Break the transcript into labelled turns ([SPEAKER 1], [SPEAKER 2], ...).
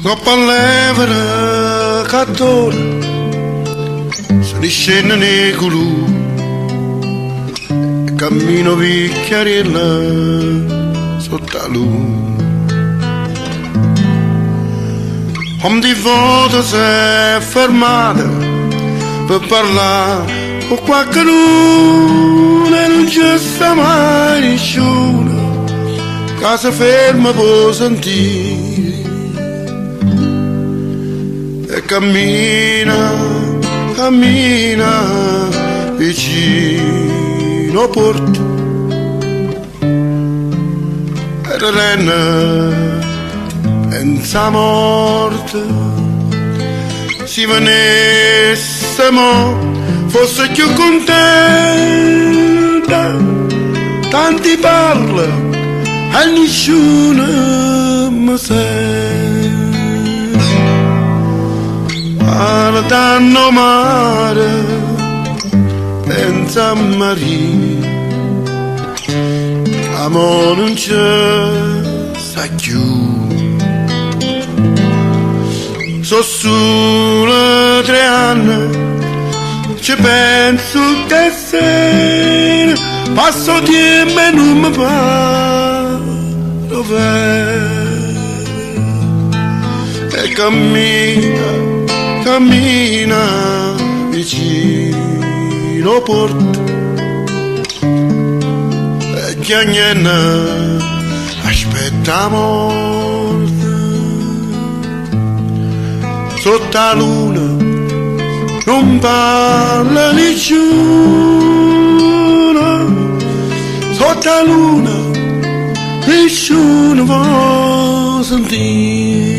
[SPEAKER 1] Ncopp' a ll'evera ch'addora se ne scenneno 'e culure e cammina 'o vicchiariello sott' 'a luna. Quanti vvote s'è fermata pe parlà cu quaccheduno e nun ce sta mai nisciuno ca se ferma p' 'o sentì. E cammina, cammina vicino 'o puorto e rerenno penza 'a morte. Si venesse mo fosse cchiù cuntenta, tanti parlo e nisciuno me sente. Guardanno 'o mare penzo a Maria ca mo nun ce sta cchiù. So' sulo tre anne, ce penso tutt' 'e sere, passa 'o tiempo e nun me pare overo. E cammina, cammina vicino 'o puorto e chiagnenno aspetta 'a morte. Sott' 'a luna nun parla nisciuno, sott' 'a luna nisciuno vò sentì.